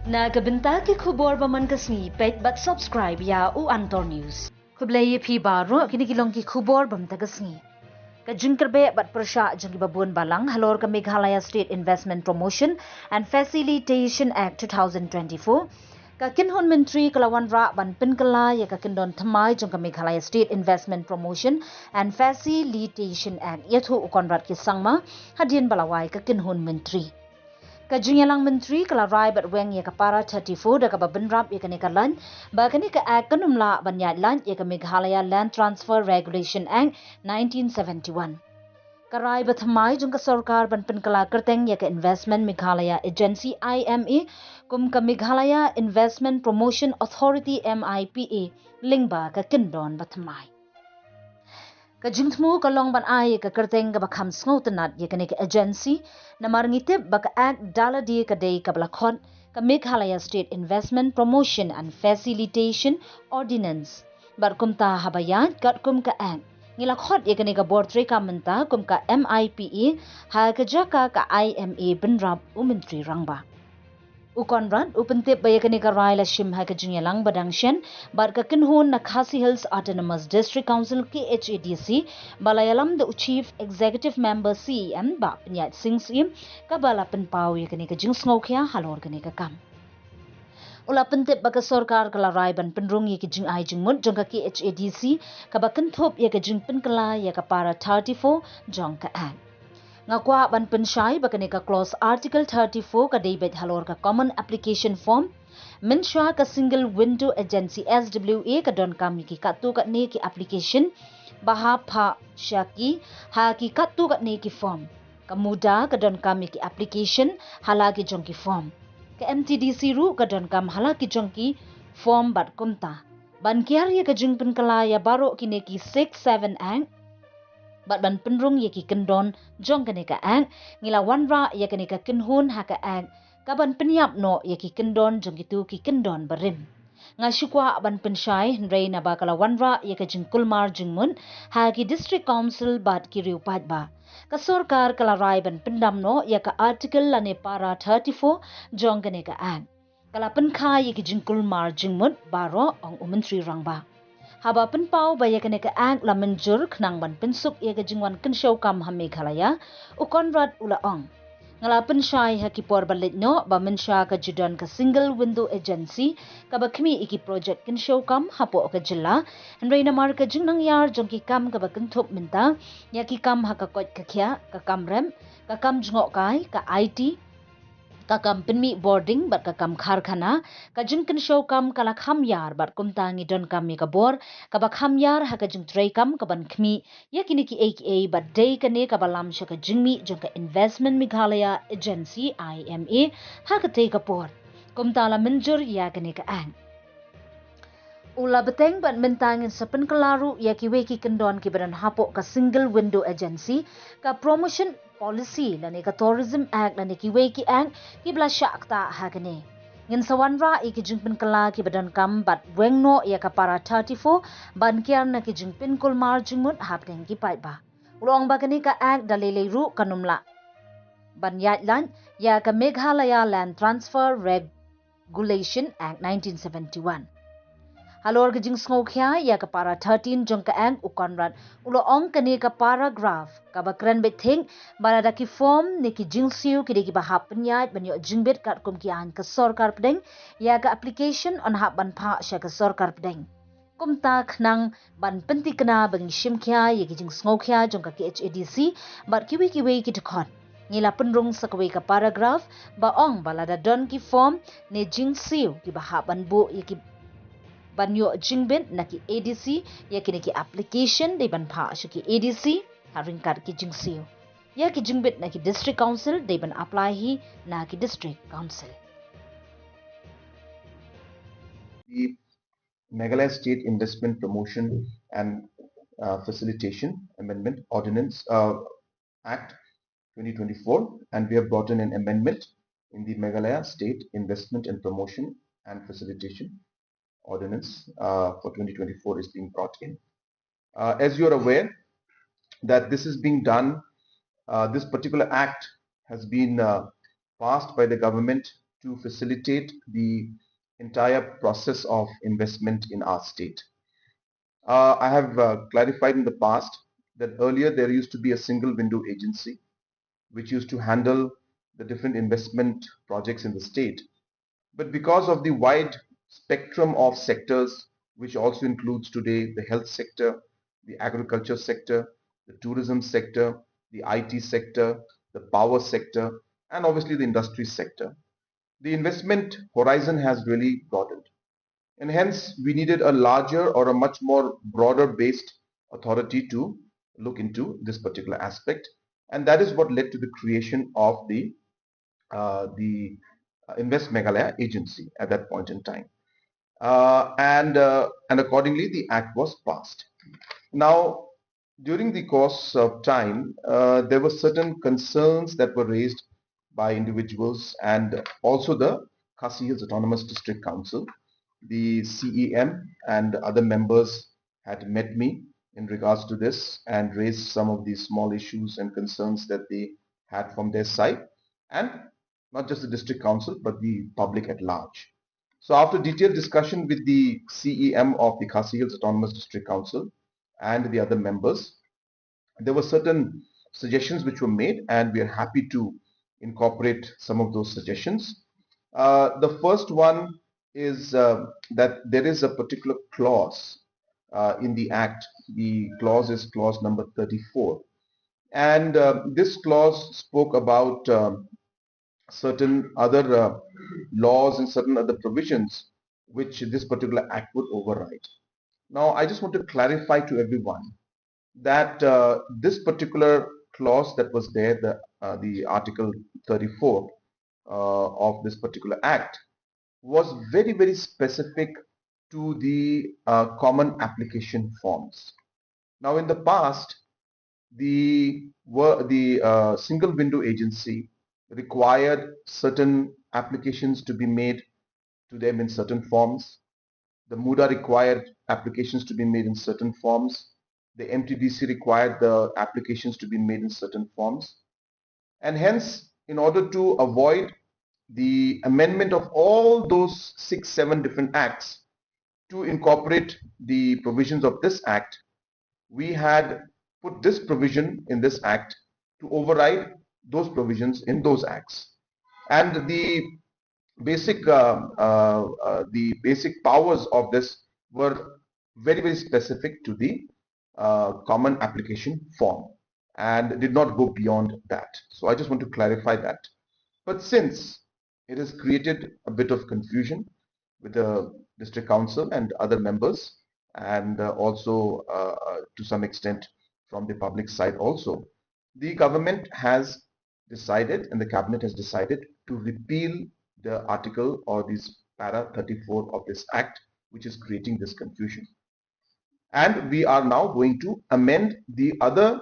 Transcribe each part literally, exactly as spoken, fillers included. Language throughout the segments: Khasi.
Na ka bynta ki khubor ba man ka sngi, peit bad subscribe ïa U Antor News. Khublei ïa phi baroh, kine ki long ki khubor ba mynta ka sngi. Ka jingkyrbeh bad pyrshah jong ki babun balang halor ka Meghalaya State Investment Promotion and Facilitation Act two thousand twenty-four. Ka kynhun myntri ka la wanrah ban pynkylla ïa ka kyndon thymmai jong ka Meghalaya State Investment Promotion and Facilitation Act, ïathuh u Conrad K Sangma, hadien ba la wai ka kynhun myntri. Ka jingïalang myntri ka la rai bad weng ïa ka para thirty-four da kaba bynrap ïa kane ka laiñ ba kane ka Act kan ym lah ban ïaid laiñ ïa ka Meghalaya Land Transfer Regulation Act nineteen seventy-one. Ka rai ba thymmai jong ka sorkar ban pynkylla kyrteng ïa ka Investment Meghalaya Agency, I M A, kum ka Meghalaya Investment Promotion Authority, M I P A, lyngba ka kyndon ba thymmai. Ka jingthmu ka long ban ai ka kyrteng kaba kham sngewtynnat ïa kane ka agency, namar ngi tip ba ka Act da lade ka dei kaba la khot ka Meghalaya State Investment Promotion and Facilitation Ordinance. Bad kumta haba ïaid katkum ka Act, ngi la khot ïa kane ka bor treikam mynta kum ka M I P A, ha ka jaka ka I M A bynrap u Myntri Rangbah. U Conrad u pyntip ba ïa kane ka rai la shim ha ka jingïalang ba dang shen bad ka kynhun na Khasi Hills Autonomous District Council, K H A D C, ba la ïalam da u Chief Executive Member, C E M, Bah Pynïaid Sing Syiem, kaba la pynpaw ïa kane ka jingsngewkhia halor kane ka kam. U la pyntip ba ka sorkar ka la rai ban pynrung ïa ka jingai jingmut jong ka K H A D C kaba kynthup ïa ka jingpynkylla ïa ka para thirty-four jong ka Act. Nga kwah ban pynshai ba kane ka clause Article thirty-four ka dei beit halor ka Common Application Form. Mynshuwa ka Single Window Agency, S W A, ka donkam ïa ki katto katne ki application ba hap phah sha ki ha ki katto katne ki form. Ka MUDA ka donkam ïa ki application ha la ki jong ki form. Ka M T D C ruh ka donkam ha la ki jong ki form bad kumta. Ban kiar ïa ka jingpynkylla ïa baroh kine ki six seven Act bad ban pynrung ïa ki kyndon jong kane ka Act, ngi la wanrah ïa kane ka kynhun ha ka Act kaban pynïap noh ïa ki kyndon jong kito ki kyndon barim. Nga shu kwah ban pynshai hynrei naba ka la wanrah ïa ka jingkulmar jingmut ha ki District Council bad ki riew paidbah, ka sorkar ka la rai ban pyndam noh ïa ka Article lane para thirty-four jong kane ka Act. Ka la pynkha ïa ki jingkulmar jingmut baroh, ong u Myntri Rangbah. Haba pynpaw ba ïa kane ka Act la mynjur khnang ban pynsuk ïa ka jingwan kynshew kam ha Meghalaya, u Conrad u la ong, nga la pynshai ha ki por ba leit noh ba mynshuwa ka ju don ka Single Window Agency kaba khmih ïa ki projek kynshew kam hapoh ka jylla, hynrei namar ka jingnang ïar jong ki kam kaba kynthup mynta, ïa ki kam ha ka koit ka khiah, ka kam rep, ka kam jngohkai, ka I T, ka kam pynmih bording bad ka kam karkhana, ka jingkynshew kam ka la kham ïar bad kumta ngi donkam ïa ka bor kaba kham ïar ha ka jingtrei kam kaban khmih ïa kine kiei kiei bad dei kane kaba lam sha ka jingmih jong ka Investment Meghalaya Agency, I M A, ha katei ka por. Kumta la mynjur ïa kane ka Act. U la bteng bad mynta ngin sa pynkylla ruh ïa kiwei ki kyndon kiba don hapoh ka Single Window Agency, ka Promotion Policy lane ka Tourism Act lane kiwei ki Act kiba la shah ktah ha kane. Ngin sa wanrah ïa ki jingpynkylla kiba donkam bad weng noh ïa ka para thirty-four ban kiar na ki jingpynkulmar jingmut hapdeng ki paidbah. U la ong ba kane ka Act da lei lei ruh kan ym lah ban ïaid laiñ ïa ka Meghalaya Land Transfer Reg Regulation Act nineteen seventy-one. Halor ka jingsngewkhia ïa ka para thirteen jong ka Act, u Conrad u la ong kane ka paragraph kaba kren beit thik ba lada ki form ne ki jingsiew ki dei kiba hap pynïaid ban ïoh jingbit katkum ki aiñ ka sorkar pdeng, ïa ka application yn hap ban phah sha ka sorkar pdeng. Kumta khnang ban pynthikna ba ngi shim khia ïa ki jingsngewkhia jong ka K H A D C bad kiwei kiwei ki dkhot, ngi la pynrung sa kawei ka paragraph ba ong ba lada don ki form ne jingsiew kiba hap ban buh ïa ki ban ïoh jingbit na ki A D C, ïa kine ki application dei ban phah sha ki A D C ha ryngkat ki jingsiew. Ïa ki jingbit na ki District Council dei ban apply hi na ki District Council. The Meghalaya State Investment Promotion and uh, Facilitation Amendment Ordinance uh, Act twenty twenty-four, and we have brought in an amendment in the Meghalaya State Investment and Promotion and Facilitation Ordinance uh, for twenty twenty-four is being brought in. Uh, as you are aware, that this is being done, uh, this particular act has been uh, passed by the government to facilitate the entire process of investment in our state. Uh, I have uh, clarified in the past that earlier there used to be a single window agency which used to handle the different investment projects in the state. But because of the wide spectrum of sectors, which also includes today the health sector, the agriculture sector, the tourism sector, the I T sector, the power sector, and obviously the industry sector, the investment horizon has really broadened. And hence, we needed a larger or a much more broader based authority to look into this particular aspect. And that is what led to the creation of the, uh, the uh, Invest Meghalaya agency at that point in time. Uh, and, uh, and accordingly, the act was passed. Now, during the course of time, uh, there were certain concerns that were raised by individuals and also the Khasi Hills Autonomous District Council. The C E M and other members had met me in regards to this and raised some of these small issues and concerns that they had from their side, and not just the district council, but the public at large. So after detailed discussion with the C E M of the Khasi Hills Autonomous District Council and the other members, there were certain suggestions which were made, and we are happy to incorporate some of those suggestions. Uh, the first one is uh, that there is a particular clause uh, in the Act. The clause is clause number thirty-four. And uh, this clause spoke about um, certain other uh, laws and certain other provisions which this particular Act would override. Now, I just want to clarify to everyone that uh, this particular clause that was there, the, uh, the Article thirty-four uh, of this particular Act, was very, very specific to the uh, common application forms. Now, in the past, the were the uh, single window agency required certain applications to be made to them in certain forms. The MUDA required applications to be made in certain forms. The M T D C required the applications to be made in certain forms. And hence, in order to avoid the amendment of all those six, seven different acts to incorporate the provisions of this act, we had put this provision in this act to override those provisions in those acts. And the basic uh, uh, uh, the basic powers of this were very, very specific to the uh, common application form and did not go beyond that. So I just want to clarify that. But since it has created a bit of confusion with the district council and other members, and uh, also uh, uh, to some extent from the public side also, the government has decided and the cabinet has decided to repeal the article or this para thirty-four of this act, which is creating this confusion. And we are now going to amend the other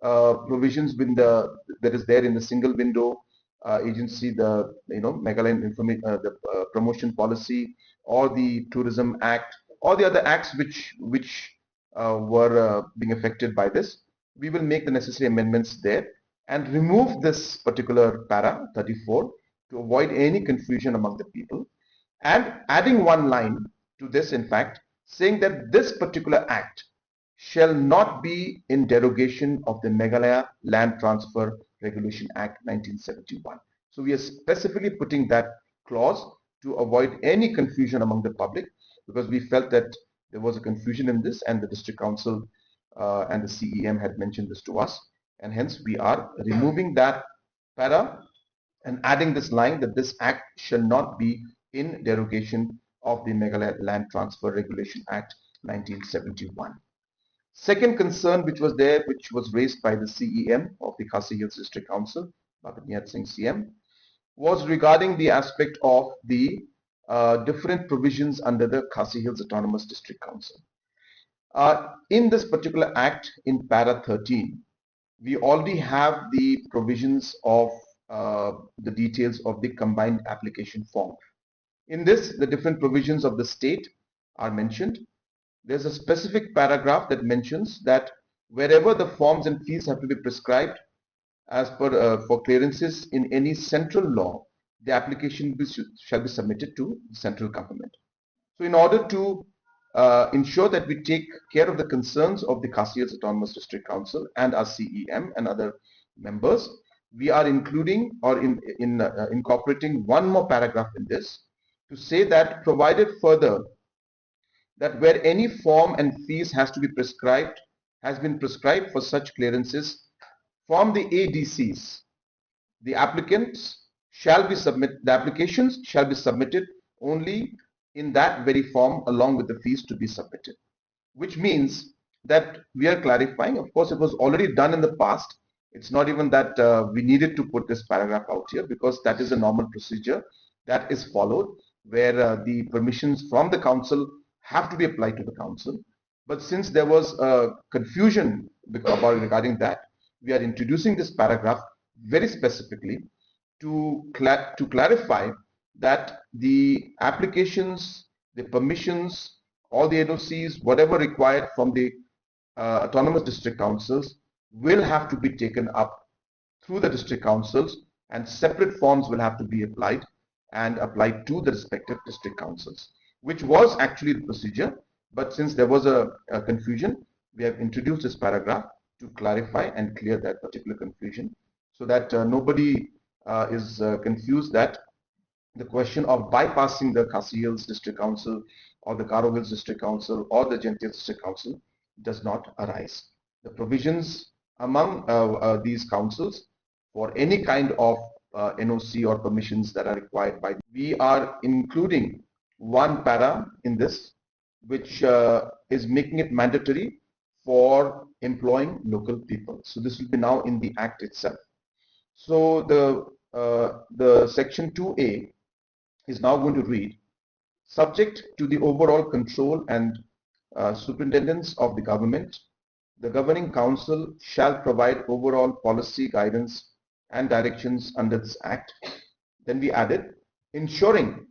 uh, provisions with the, that is there in the single window uh, agency, the, you know, Meghalaya Informa- uh, the uh, promotion policy, or the Tourism Act, or the other acts which which uh, were uh, being affected by this. We will make the necessary amendments there and remove this particular para thirty-four to avoid any confusion among the people. And adding one line to this, in fact, saying that this particular act shall not be in derogation of the Meghalaya Land Transfer Regulation Act nineteen seventy-one. So we are specifically putting that clause to avoid any confusion among the public, because we felt that there was a confusion in this, and the district council uh, and the C E M had mentioned this to us, and hence we are removing that para and adding this line that this act shall not be in derogation of the Meghalaya Land Transfer Regulation Act nineteen seventy-one. Second concern which was there, which was raised by the C E M of the Khasi Hills District Council, Baba Niyat Singh C M, was regarding the aspect of the uh, different provisions under the Khasi Hills Autonomous District Council. Uh, in this particular act, in para thirteen, we already have the provisions of uh, the details of the combined application form. In this, the different provisions of the state are mentioned. There's a specific paragraph that mentions that wherever the forms and fees have to be prescribed as per uh, for clearances in any central law, the application be, shall be submitted to the central government. So in order to uh, ensure that we take care of the concerns of the Khasi Hills Autonomous District Council and our C E M and other members, we are including or in, in uh, incorporating one more paragraph in this to say that provided further that where any form and fees has to be prescribed, has been prescribed for such clearances from the A D Cs, the applicants shall be submit, the applications shall be submitted only in that very form along with the fees to be submitted, which means that we are clarifying. Of course, it was already done in the past. It's not even that uh, we needed to put this paragraph out here, because that is a normal procedure that is followed, where uh, the permissions from the council have to be applied to the council. But since there was a confusion bec-, about, regarding that, we are introducing this paragraph very specifically to cla-, to clarify that the applications, the permissions, all the N O Cs, whatever required from the uh, autonomous district councils, will have to be taken up through the district councils, and separate forms will have to be applied and applied to the respective district councils, which was actually the procedure. But since there was a, a confusion, we have introduced this paragraph to clarify and clear that particular confusion, so that uh, nobody uh, is uh, confused that the question of bypassing the Khasi Hills District Council or the Garo Hills District Council or the Jaintia District Council does not arise. The provisions among uh, uh, these councils for any kind of uh, N O C or permissions that are required by, we are including one para in this, which uh, is making it mandatory for employing local people. So this will be now in the Act itself. So the uh, the section two A is now going to read, subject to the overall control and uh, superintendence of the government, the governing council shall provide overall policy guidance and directions under this Act. Then we added, ensuring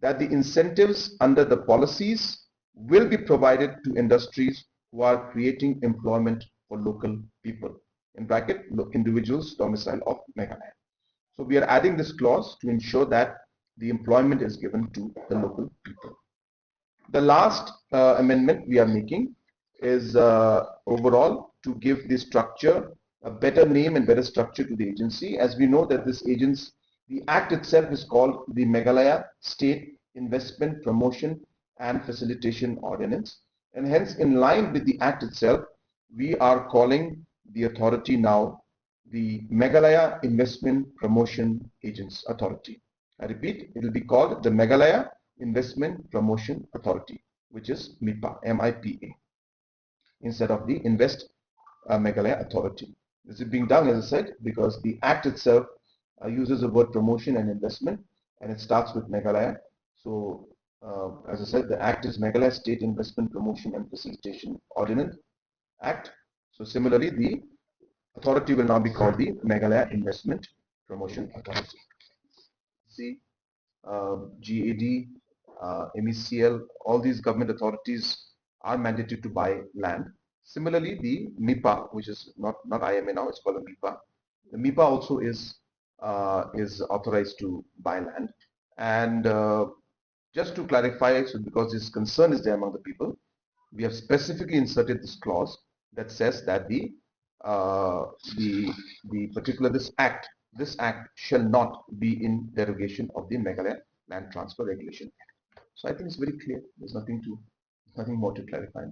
that the incentives under the policies will be provided to industries who are creating employment for local people, in bracket, lo-, individuals domicile of Meghalaya. So we are adding this clause to ensure that the employment is given to the local people. The last uh, amendment we are making is uh, overall to give the structure a better name and better structure to the agency. As we know that this agency, the Act itself is called the Meghalaya State Investment Promotion and Facilitation Ordinance. And hence, in line with the Act itself, we are calling the authority now the Meghalaya Investment Promotion Agents Authority. I repeat, it will be called the Meghalaya Investment Promotion Authority, which is MIPA, M I P A, instead of the Invest uh, Meghalaya Authority. This is being done, as I said, because the Act itself uh, uses the word promotion and investment, and it starts with Meghalaya. So, uh, as I said, the Act is Meghalaya State Investment Promotion and Facilitation Ordinance Act. So, similarly, the authority will now be called the Meghalaya Investment Promotion Authority. See, uh, G A D, uh, M E C L, all these government authorities are mandated to buy land. Similarly, the MIPA, which is not, not I M A now, it's called a MIPA. The MIPA also is uh, is authorized to buy land. And uh, just to clarify, so because this concern is there among the people, we have specifically inserted this clause that says that the uh, the the particular this act this act shall not be in derogation of the Meghalaya Land Transfer Regulation Act. So I think it's very clear. There's nothing to nothing more to clarify.